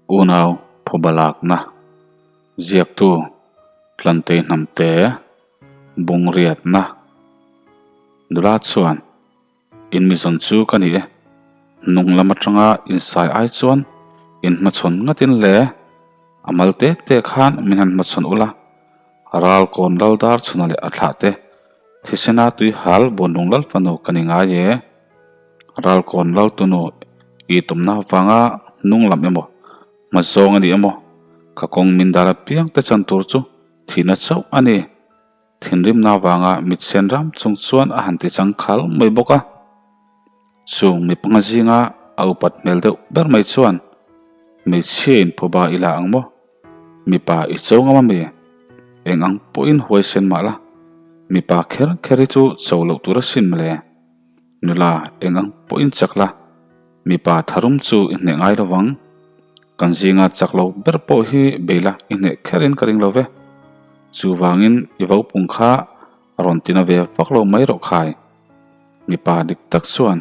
Unau phubalakna ziaktu Tlantei Hnamte Bungriatna nula chuan in mizawn chu ka ni e, hnung lam atanga insai ai chuan in hmachhawn ngatin le a mal te te khan min han hmachhawn ula, ral kawn lal dar chhuna leh a thlah te thisena tui hal Buanlung lal fanu ka ni ngai e. Ralkawn Laltunu i tumna vanga hnung lam emaw, hma zawng a ni emaw, ka kawng min dar apiang te chan tur chu thihna chauh a ni. Thinrimna vanga mitsen ram chung chuan a han ti chang khal mai bawk a. Chung mi panga zinga a upat hmel deuh ber mai chuan, Hmeichhia in phuba i la ang maw? Mipa i cho ngam ami? Eng ang pawhin huaisen mah la, mipa kher kher hi chu cho loh tur asin mawle. Nula, eng ang pawhin chak la, mipa tharum chu i hneh ngai lo vang. Kan zinga chak lo ber pawh hi bei la i hneh kherin ka ring lo ve. Chuvangin i vopung kha a rawn tina ve vak lo mai rawh khai. Mipa dik tak chuan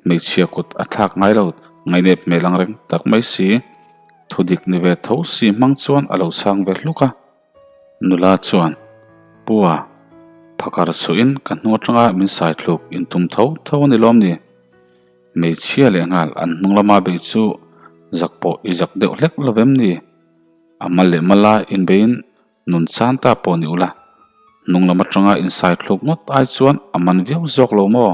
hmeichhia kut a thlak ngai lo, ngainep hmel ang reng tak mai si. Thudik ni ve tho si hmang chuan a lo chhang ve hluk a. Nula chuan, Pua, phakar chhuahin ka hnung atanga min sai thluk in tum tho tho a ni lawm ni? Hmeichhia leh nghal an hnung lama bei chu zak pawh i zak deuh hlek lo vem ni? A mal leh mala inbeiin nun chan ta pawh ni ula, hnung lam atanga in sai thluk ngawt ai chuan a man viau zawk lo maw?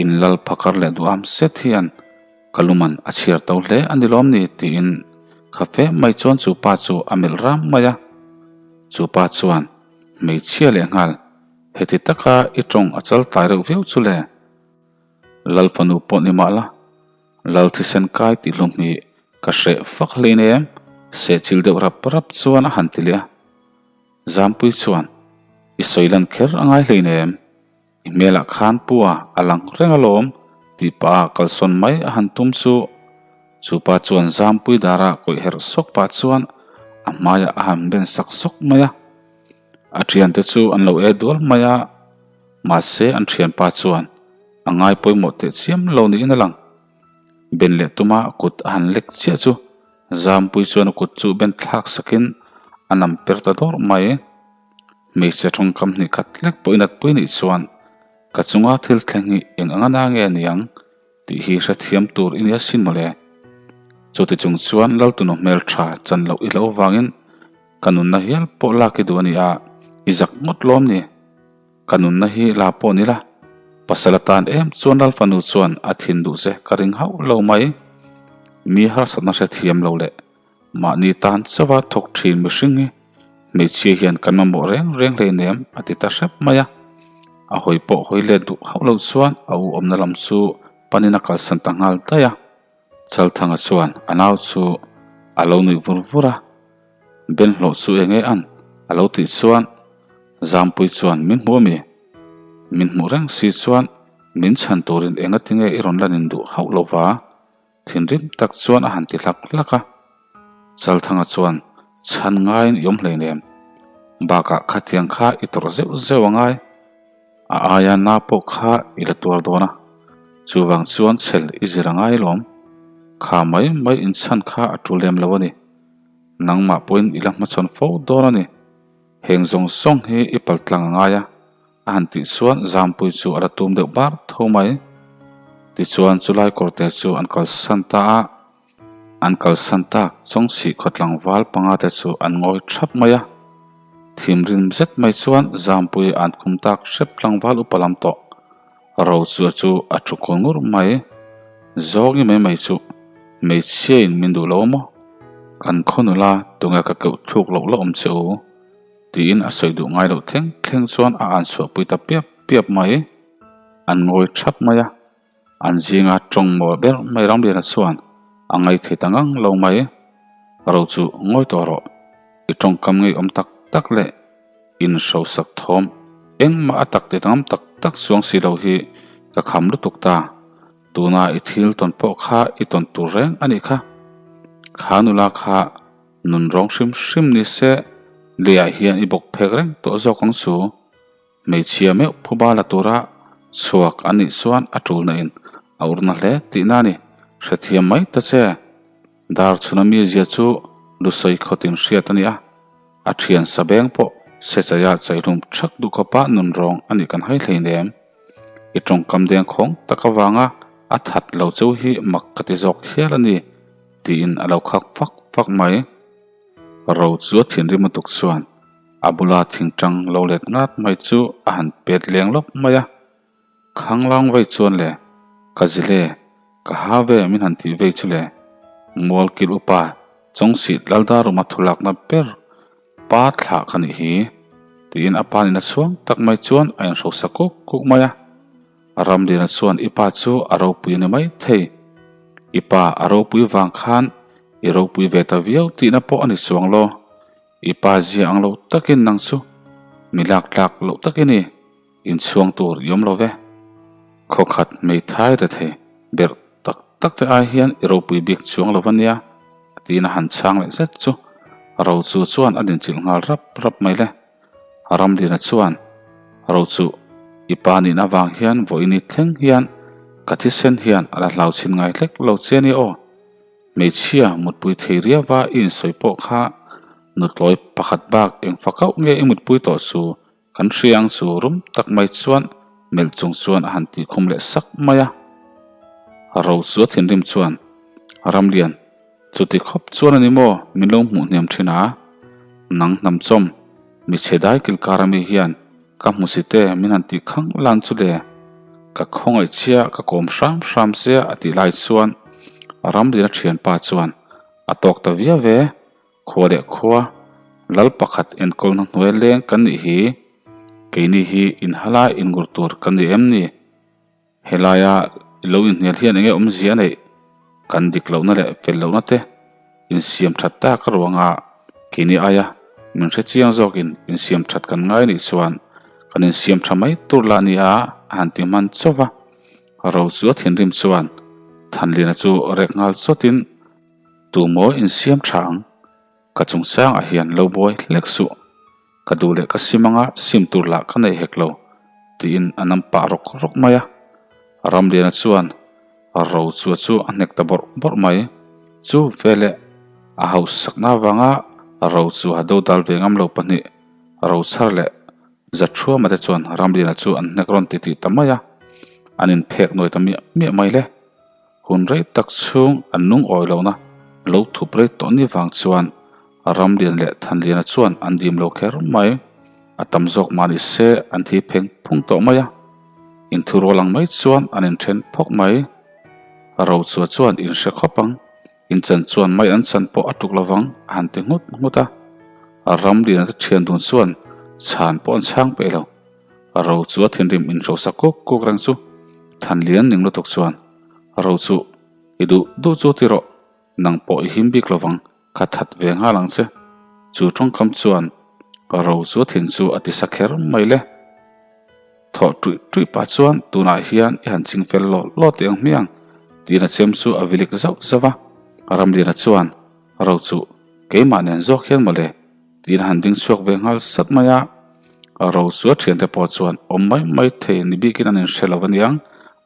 In lal phakar leh duham set hian Ka luman a chhiar to hle a ni lawm ni? tiin kha fe mai chuan chu pa chu a melh ram mai a. Chu pa chuan, Hmeichhia leh nghal, heti taka i tawng a chal tlai reuh viau chu le. Lal fanu pawh ni mah la, Lal thisen kai tih hlum hi ka hreh fak hlein em? Sehchil deuh rap rap chuan a han ti leh a. Zampui chuan, I sawi lan kher a ngai hlein em? I hmelah khan pua a lang reng alawm tih pah a kalsawn mai a han tum chu chupa chuan zampui dara kawih herh sawk pah chuan a hmaiah a han ben sak sawk mai a. A thiante chu an lo e dual mai a, mahse an thianpa chuan a ngai pawimawh teh chiam lo niin a lang. Ben leh tuma kut a han lek chiah chu zampui chuan a kut chu ben thlak sakin a nam per ta dawrh mai. Hmeichhe tawngkam hnih khat hlek pawh inat pui nih chuan ka chunga thil thleng hi eng anga na nge aniang tih hi hrethiam tur i nia sin mawle. Chuti chung chuan Laltunu hmel tha chan loh i lo vangin ka nunna hial pawh lak i duh a ni a, i zak ngawt lawm ni. Ka nunna hi la pawh ni la, pasal atan em chuan Lalfanu chuan a thin duh che ka ring hauh lo mai. Mi harsatna hrethiam lo leh Mahni tan chauha thawk thin mihring hi hmeichhia hian kan mamawh reng reng hleinem a ti ta hrep mai a. A hawi pawh hawi let duh hauh loh chuan a u awmna lam chu panin a kalsan ta nghal daih a. Chalthanga chuan a nau chu a lo nuih vur vur a, Ben hlawh chu eng nge an? a lo tih chuan Zampui chuan min hmu ami? Min hmuh reng si chuan min chhan turin engatinge i rawn lan in duh hauh lo va? Thinrim tak chuan a han ti hlak hlak a, Chalthanga chuan chhan ngaiin i awm hleinem, bakah khatiang kha i tawrh zeuh zeuh a ngai, a aia na pawh kha i la tuar dawn a, chuvang chuan chhel i zir a ngai lawm, kha mai mai inchhan kha a tul lem lo a ni, nangmah pawhin i la hmachhawn fo dawn a ni, heng zawng zawng hi i paltlang a ngai a. A han tih chuan Zampui chu a la tum deuh bar tho mai. Tichuan chulai kawrte chu an kalsan ta a, an kalsan tak Chawngsih khaw tlangval panga te chu an ngawi thap mai a. Thimrim zet mai chuan Zampui an khum tak hrep tlangval upa lam tawh ro chu a chu a thu kawl ngur mai. Zawngi mai mai chu hmeichhia in min duh lo a maw? Kan khaw nula tunge ka keuh thluk loh la awm che u? Tiin a sawi duh ngai loh thleng thleng chuan a an chhuahpui ta piap piap mai. An ngawi thap mai a, an zinga tawng maw ber mai Ramliana chuan a ngaithei ta ngang lo mai. Ro chu ngawi tawh rawh, i tawngkam ngeiawm tak tak leh in hrosak thawm engmah a tak ti dangam tak tak chuang si lo hi ka kham lutuk ta. Tuna i thil tawn pawh kha i tawn tur reng a nih kha. Kha nula kha Nun rawng hrim hrim ni se, leiah hian i bawk phek reng tawh zawk ang chu. Hmeichhia meuh phuba la tura chhuak a nih chuan a tulna in a urna hle tihna a ni. Hrethiam mai ta che. Darchhuna mizia chu Lusei khawtin hriat a ni a, a thian sabeng pawh Sechaia chaihlum thak duh khawpa nunrawng a nih kan hai hleinem. I tawngkam dengkhawng tak avanga a that lo cheu hi mak ka ti zawk hial a ni, tiin a lo khak fak fak mai. Ro chu a thinrim lutuk chuan a bula thingtang lo let ngat mai chu a han pet leng lawp mai a. Khanglang vei chuan le, ka zile, ka ha ve min han tih vei chu le, Mualkil upa Chawngsit Laldaruma thulakna ber pa thlah ka nih hi, tiin a pa nihna chhuang tak mai chuan a inhrosa kuk kuk mai a. Ramliana chuan i pa chu a ropui a ni mai thei. I pa a ropui vang khan i ropui ve ta viau tihna pawh a ni chuang lo. I pa zia ang lo takin nang chu mi lak tlak loh tak i ni. Inchhuang tur i awm lo ve. Khawkhat hmeithai ta thei berh tak tak te ai hian i ropui bik chuang lo va nia tiin a han chhang leh zet chu Rochu chuan a dinchilh nghal rap rap mai le. Ramdina chuan, Rochu, i pa nihna avang hian vawiini thleng hian ka thisen hian a la hlau chhin ngai hlek lo che a ni aw. Hmeichhia mutpui thei riauva i insawi pawh kha nutlawi pakhat bak eng fakauh nge i mutpui tawh chu Kan hria ang chu rum tak mai chuan melh chung chuan a han tih khum leh sak mai a. Ro chu a thinrim chuan, Ramlian, chuti khawp chuan a ni maw min lo hmuh hniam thin a? Nang hnamchawm, michhe dai kilkar ami hian ka hmusi te min han tih khang lan chu le. Ka khawngaih chia ka kawm hram hram che a tih lai chuan Ramliana thianpa chuan a tawk ta viau e. Khua leh khua, lal pakhat enkawlna hnuai leng kan nih hi, keini hi inhala ingur tur kan ni em ni? Helaia i lo inhnial hian enge awmzia a neih? Kan dik lohna leh fel lohna te insiam that tak a ruanga keini aia min hre chiang zawkin insiam that kan ngai nih chuan kan insiam tha mai tur lah nia a han ti hman chauh va. Ro chu a thinrim chuan Thanliana chu rek nghal chawtin, Tumaw insiam tha ang? Ka chungchangah hian lo buai hlek suh. Ka duh leh ka sim anga sim tur lah ka nei hek lo, tiin a nam pah rawk rawk mai a. Ramliana chuan ro chua chu a hnek ta bawrh bawrh mai. Chu veleh a hausakna avanga ro chua dodal ve ngam lo pahnih Rochar leh Zathuama te chuan Ramliana chu an hnek rawn titih ta mai a, an inphek nawi ta miah miah mai le. Hun rei tak chhung an lungawi lohna lo thup rei tawh ni vang chuan Ramlian leh Thanliana chuan an dim lo kher mai. A tam zawk mah ni se an thi pheng phung tawh mai a. Inthurual ang mai chuan an inthen phawk mai. Rochua chuan inhre khawp ang, inchan chuan mai an chan pawh a tuk lovang a han ti nghut nghut a. Ramliana te thian dun chuan chhan pawh an chhang peih lo. Ro chu a thinrim inhrosa kuk kuk reng chu Thanlian ning lutuk chuan, Ro chu, i duh duh chu ti rawh, nang pawh i him bik lovang, ka that ve nghal ang che. Chu tawngkam chuan Ro chu a thin chu a ti sa kher mai le. Thawh tuih tuih pah chuan tunah hian i han ching fel lawh lawh teh ang hmiang, tiin a chem chu a vilik zauh zauh va. Ramliana chuan, Ro chu, keimah nen zawk hian mawle, Tiin a han ding chhuak ve nghal sat mai a, ro chu a thiante pawh chuan awm mai mai thei ni bikin an inhre lo aniang,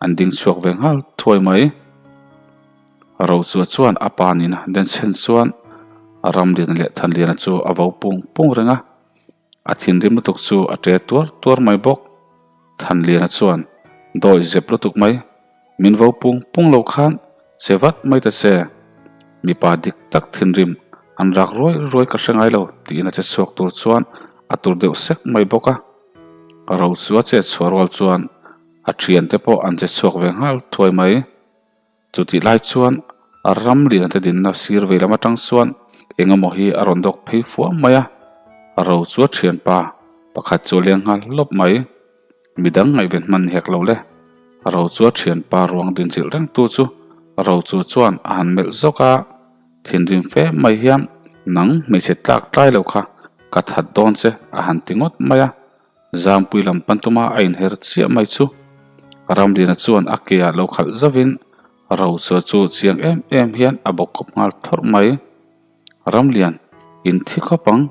an ding chhuak ve nghal thuai mai. Ro chu a chuan a pa nina denchhen chuan Ramliana leh Thanliana chu a vo pung pung reng a, a thinrim lutuk chu a ṭe tuar tuar mai bawk. Thanliana chuan dawi zep lutuk mai. Min vo pung pung lo khan che vat mai ta che. Mipa dik tak thinrim an rak ruai ruai ka hre ngai lo tiin a che chhuak tur chuan a tur deuh sek mai bawk a. Ro chu a chet chhuah rual chuan a thiante pawh an che chhuak ve nghal thuai mai. Chutih lai chuan ram lian te dinna sir vei lam atang chuan eng emaw hi a rawn dawk phei fuam mai a. Ro chu a thianpa pakhat chu a leng nghal lawp mai. Midang ngaihven hman hek lo le. Ro chu a thianpa ruang dinchilh reng tu chu Ro chu chuan a han melh zawk a, thinrim fe mai hian nang hmeichhe tlak tlai lo kha ka that dawn che a han ti ngawt mai a. Zampui lam pan tuma a inher chiah mai chu Ramliana chuan a ke ah lo khalh zauhin Ro chu chu chiang em em hian a bawk kawp nghal thawrh mai. Ramlian, in thi khawp ang.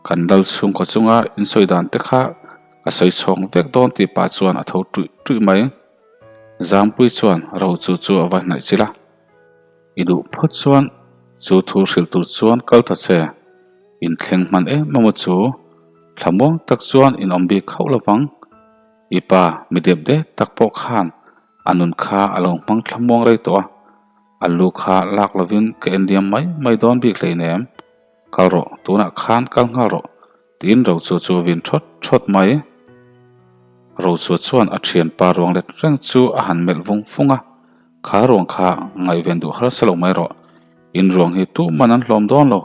Kan lal chhungkaw chunga in sawi dan te kha ka sawi chhawng vek dawn tih pah chuan a tho tuih tuih mai. Zampui chuan ro chu chu a va hnaih chilh a. I duh phawt chuan Chu thu hrilh tur chuan kal ta che. In thleng hman em emaw chu thlamuang tak chuan in awm bik hauh lovang. I pa mi dep dek tak pawh khan a nun kha a lo hmang thlamuang rei tawh a, a lu kha lak lovin ka enliam mai mai dawn bik hleinem. Kal rawh, tunah khan kal nghal rawh, tiin Rochua chu a vin thawt thawt mai. Rochua chuan a thianpa ruang let reng chu a han melh vung vung a, Kha ruang kha ngaihven duh harsa lo mai rawh, in ruang hi tuman an hlawm dawn lo,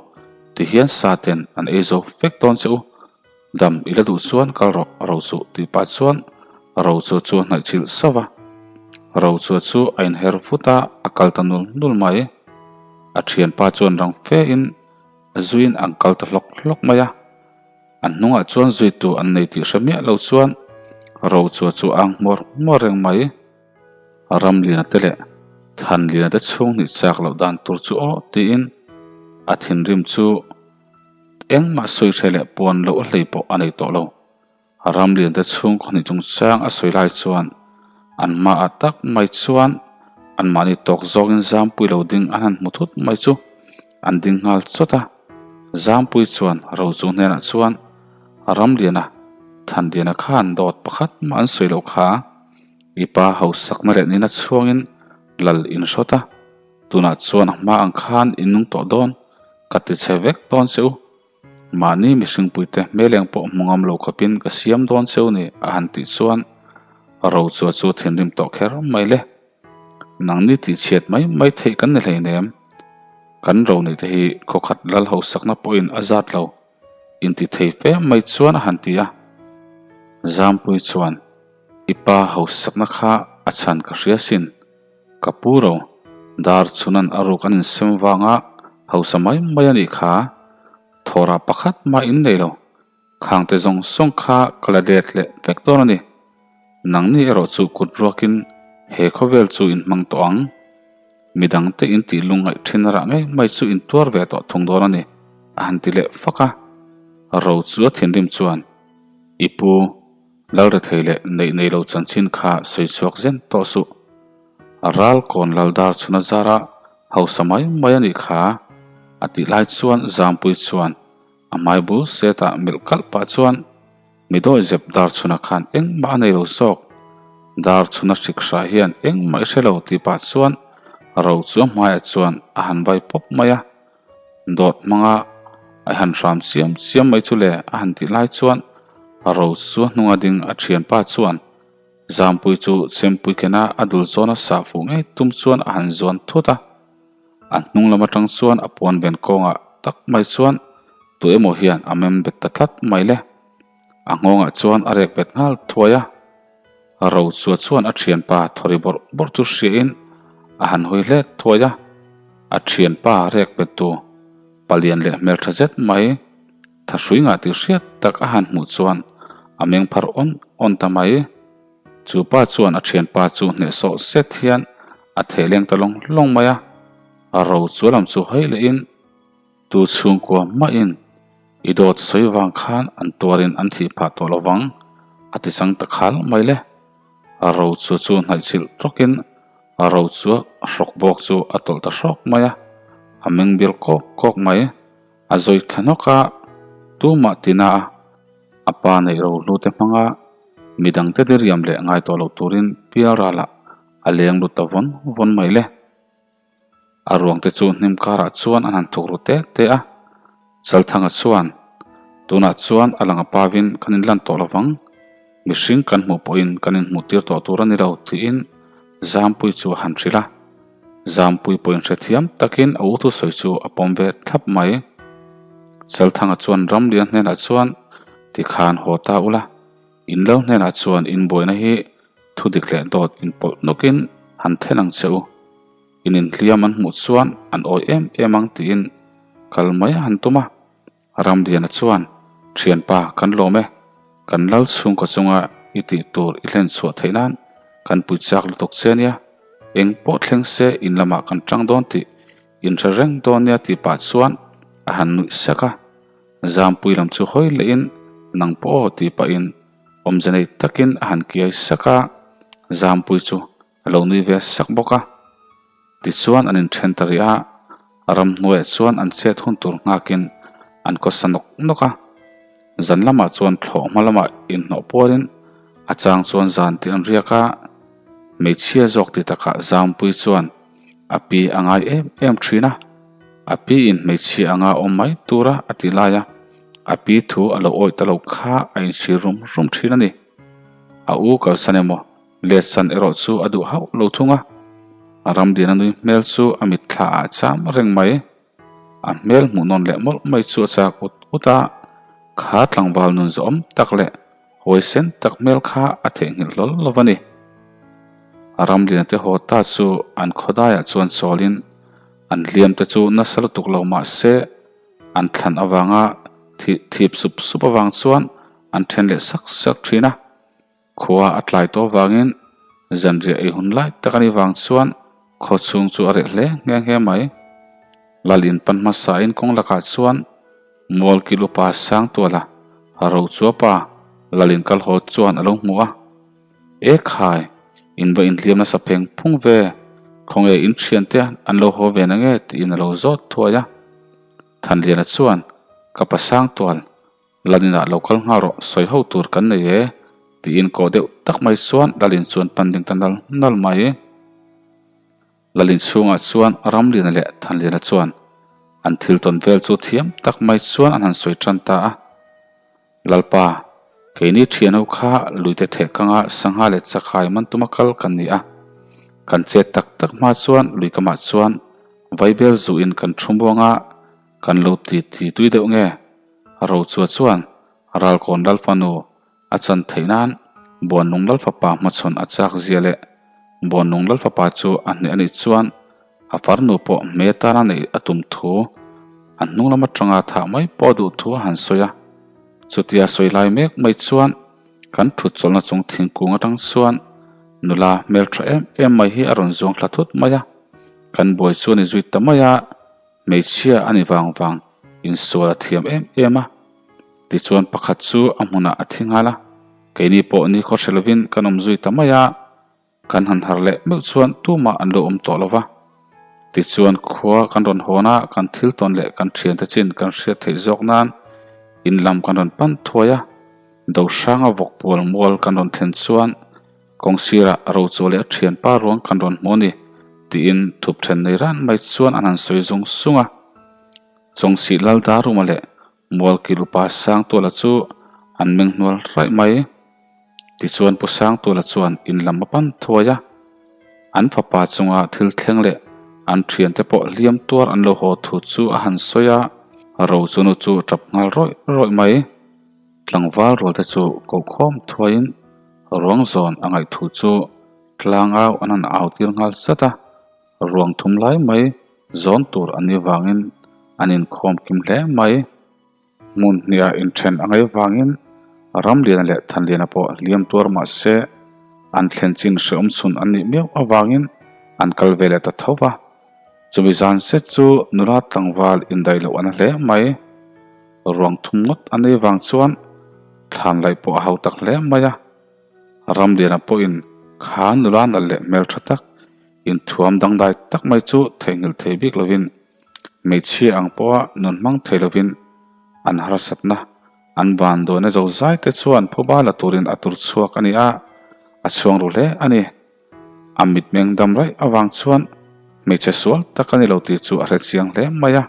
ti hian sa ten an ei zo vek dawn che u, dam i la duh chuan kal rawh Rochu tih pah chuan Rochua chu a hnaih chilh sauh a. Rochua chu a inher vut a, a kal ta nul nul mai. A thianpa chuan rang fe in zuiin an kal ta hlawk hlawk mai a. An hnungah chuan zuitu an nei tih hre miah lo chuan Rochua chu a ang hmuar hmuar reng mai. Ramliana te leh Thanliana te chhung hnih chak loh dan tur chu aw tiin a thinrim chu engmah sawi hre leh puan loh a hlei pawh a nei tawh lo. Ramlian te chhungkaw hnih chungchang a sawi lai chuan an hmaah tak mai chuan anmahni tawk zawngin Zampui lo ding an han hmu thut mai chu an ding nghal chawt a. Zampui chuan Rochu hnenah chuan Ramliana, Thanliana khan dawt pakhat mah an sawi loh kha. I pa hausakna leh nina chhuangin lal in hrawt a, tunah chuan a hma ang khan in nung tawh dawn, ka ti chhe vek dawn che u. Mahni mihringpuite hmeleng pawh hmu ngam lo khawpin ka siam dawn cheu ni a han tih chuan Rochua chu thinrim tawh kher mai le. Nangni tihchhiat mai mai theih kan ni hleinem. Kan ro neih te hi khawkhat lal hausakna pawhin a zat lo inti thei fe mai chuan a han ti a. Zampui chuan I pa hausakna kha a chhan ka hria sin. Ka pu ro, dar chhunan a ruk an insem vanga hausa mai mai a nih kha, thawrah pakhat mah in nei lo, khangte zawng zawng kha ka la let leh vek dawn a ni. Nangni erawh chu kut ruakin he khawvel chu in hmang tawh ang. Midangte in tih lungngaih thin rah ngei mai chu in tuar ve tawh thung dawn a ni, a han ti leh fak a. Ro chu a thinrim chuan, I pu, Lalrethei leh neih nei lo chanchin kha sawi chhuak zen tawh suh. A ral kawn lal dar chhun a zar a, hausa mai mai a nih kha. A tih lai chuan Zampui chuan a hmai bul setah melh kalh pah chuan mi dawi zep dar chhunah khan engmah a nei lo zawk. Dar chhuna hrik hrah hian engmah i hre lo tih pah chuan ro chu a hmaiah chuan a han vai pawp mai a. Dawt hmanga a han hram chiam chiam mai chu le a han tih lai chuan ro chu a hnunga ding a thianpa chuan Zampui chu chempui kena a dul zawna sah fuh ngei tum chuan a han zuan thut a. A hnung lam atang chuan a puan ven kawngah tak mai chuan tu emaw hian a mem bet ta tlat mai le. A nghawngah chuan a rek bet nghal thuai a. Rochua chuan a thianpa thawri bawrh bawrh chu hriain a han hawi hlet thuai a. A thianpa rek bet tu palian leh hmeltha zet mai thahrui ngah tih hriat tak a han hmuh chuan a meng phar awn awn ta mai. Chu pa chuan a thianpa chu hnehsawh zet hian a theh leng ta lawng lawng mai a. Rochua lam chu hawi lehin. Tu chhungkua mahin i dawt sawi vang khan an tuarin an thih phah tawh lo vang, a ti chang ta khal mai le. A ro chu chu hnaihchilh tawkin a ro chu hrawk bawk chu a tawlh ta hrawk mai a, a meng bial kawk kawk mai. A zawi thla hnawk a, tumah tina a, a pa neih ro hlute hmanga midangte diriam leh ngai tawh lo turin pialralah a leng lut ta vawn vawn mai le. A ruang te chu hnim karah chuan an han thuk ru te te a, Chalthanga chuan, Tunah chuan a lang a pavin kan inlan tawh lovang, mihring kan hmuh pawhin kan inhmuh tir tawh tur a ni lo tiin Zampui chu a han hrilh a. Zampui pawhin hrethiam takin a u thusawi chu a pawm ve thlap mai. Chalthanga chuan Ramlian hnenah chuan, Tikhan haw ta ula, in lo hnenah chuan inbuaina hi thu dik leh dawt inpawlh nawkin han then ang che u. In inhliam an hmuh chuan an awi em em ang tiin kal mai a han tum a. Ramliana chuan, Thianpa, kan lawm e. Kan lal chhungkaw chunga i tih tur i hlen chhuah theih nan kan pui chak lutuk che nia. Eng pawh thleng se in lamah kan tang dawn tih in hre reng dawn nia tih pah chuan a han nuih sak a. Zampui lam chu hawi lehin nang pawh aw tih pahin awmze nei takin a han kiai sak a, Zampui chu a lo nui ve sak bawk a. Tichuan an inthen ta rih a, Ramhnuaiah chuan an chet hun tur nghakin an khawsa nawk nawk a. Zan lamah chuan thlawh hma lamah inhnawh pualin a chang chuan zan tih an riak a. Hmeichhia zawk ti takah Zampui chuan a pi a ngai em em thin a. A pi in hmeichhia anga awm mai tura a ti lai a, a pi thu a lo awih ta lo kha a inchhir rum rum thin a ni. A u kalsan emaw Letsan erawh chu a duh hauh lo thung a, a ramliana nui hmel chu a mitthla ah a cham reng mai. A hmel hmuh nawn leh mawlh mai chu a chak ut ut a, kha tlangval nun zawhawm tak leh huaisen tak hmel kha a theihnghilh hlawl lo va ni. A ramliana te haw ta chu an khawdaiah chuan chawlin an hliam te chu nasa lutuk lo mah se an thlan avanga thip sup sup avang chuan an then leh sak sak thin a. Khua a tlai tawh vangin zanriah ei hun lai tak a nih vang chuan khaw chhung chu a reh hle nghe nghe mai. Lal in pan hmasain kawng lakah chuan Mualkil upa Sangtuala Rochuapa Lal in kal haw chuan a lo hmu a. E khai, in va inhliam nasa pheng phung ve, khawnge in thiante an lo haw ve na nge tiin a lo zawt thuai a. Thanliana chuan, Ka pa Sangtual, Lalinah lo kal nghal rawh, sawi ho tur kan nei e, tiin kawh deuh tak mai chuan Lalin chuan pan ding ta nal nal mai. Lalin chhungah chuan Ramliana leh Thanliana chuan an thil tawn vel chu thiam tak mai chuan an han sawi tan ta a. Lalpa, keini thian ho kha luite theh kanga sangha leh chakai man tuma kal kan ni a. Kan chet tak tak hma chuan lui kamah chuan vaibel zuin kan thu muang a, Kan lo ti ti tui deuh nge? Rochua chuan Ralkawn Lalfanu a chan theih nan Buannung Lalfapa hmachhawn a chak zia leh Buannung Lalfapa chu a hneh a nih chuan a farnu pawh hme tana neih a tum thu a hnung lam atanga thah mai pawh a duh thu a han sawi a. Chutia sawi lai mek mai chuan kan thut chawlhna chung thingkung atang chuan nula hmeltha em em mai hi a rawn zuang thla thut mai a. Kan buai chu a ni zui ta mai a. Hmeichhia a ni vang vang insual a thiam em em a, tichuan pakhat chu a hmunah a thi nghal a, keini pawh ni khaw hre lovin kan awm zui ta mai a, kan han har leh meuh chuan tumah an lo awm tawh lo va. Tichuan khua kan rawn hawn a, kan thil tawn leh kan thiante chin kan hriat theih zawk nan in lam kan rawn pan thuai a, Dohranga vawk pual mual kan rawn thlen chuan Kawng sirah Rochua leh a thianpa ruang kan rawn hmu a ni, tiin thup then nei ran mai chuan an han sawi zung zung a. Chawngsih Lal Daruma leh Mualkil upa Sangtuala chu an meng hnual raih mai. Tichuan Pu Sangtuala chuan in lam a pan thuai a, an fapa chunga thil thleng leh an thiante pawh hliam tuar an lo haw thu chu a han sawi a, Rochunu chu a tap nghal rawih rawih mai. Tlangval rualte chu kokhawm thuaiin ruang zawn a ngaih thu chu tlang au an han au tir nghal zat a, ruang thum lai mai zawn tur an nih vangin an inkhawm kim hle mai. Hmun hniah inthen a ngaih vangin Ramliana leh Thanliana pawh hliam tuar mah se an thlen chin hrehawm chhun an nih miau avangin an kal ve leh ta tho va. Chumi zan zet chu nula tlangval indaih loh a na hle mai. Ruang thum ngawt a nei vang chuan thlan laih pawh a hau tak hle mai a. Ramliana pawhin kha nula nalh leh hmeltha tak, inthuam dangdai tak mai chu theihnghilh thei bik lovin, hmeichhia ang pawha nun hmang thei lovin an harsatna, an vanduaina zozai te chuan phuba la turin a tur chhuak a ni a, a chhuang ru hle a ni. A mitmeng dam raih avang chuan hmeichhe sual tak a ni lo tih chu a hre chiang hle mai a.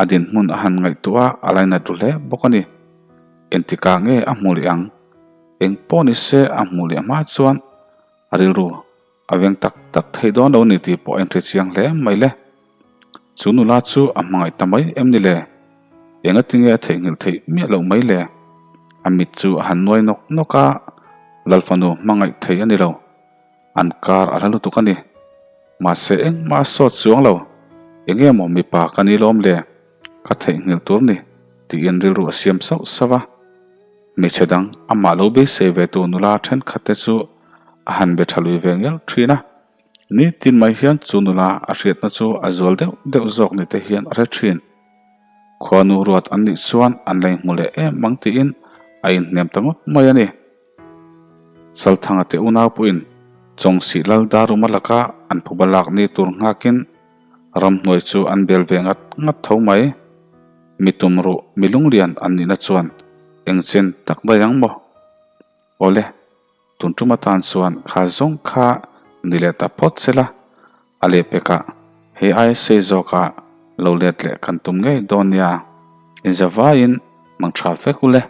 A dinhmun a han ngaihtuah a, a lainat ru hle bawk a ni. Engtikah nge a hmuh leh ang? Eng pawh ni se a hmuh leh hma chuan a rilru a veng tak tak thei dawn lo ni tih pawh a inhre chiang hle mai le. Chu nula chu a hmangaih ta mai em ni le? Engatinge a theihnghilh theih miah loh mai le? A mit chu a han nuai nawk nawk a, Lalfanu hmangaih thei a ni lo. An kar a hla lutuk a ni. Mahse engmah a sawt chuang lo. Enge maw mipa ka ni lawm le? Ka theihnghilh tur ni tiin rilru a siam sauh sauh a. Hmeichhe dang amah lo beisei ve tu nula thenkhat te chu a han be tha lui ve ngelh thin a. Nitin mai hian chu nula a hriatna chu a zual deuh deuh zawk ni te hian a hre thin. Khuanu ruat an nih chuan an la inhmu leh em ang tiin a inhnem ta ngawt mai a ni. Chalthanga te unau pawhin Chawngsih Lal Daruma laka an phuba lak ni tur nghakin. Ramhnuai chu an bel ve ngat ngat tho mai. Mi tumruh, mi lunglian an nihna chuan eng chen tak daih ang maw? Awle, tun tum atan chuan kha zawng kha ni leh ta phawt se la, a lehpekah hei aia sei zawkah lo let leh kan tum ngei dawn nia. Inzavaiin mang tha vek u le.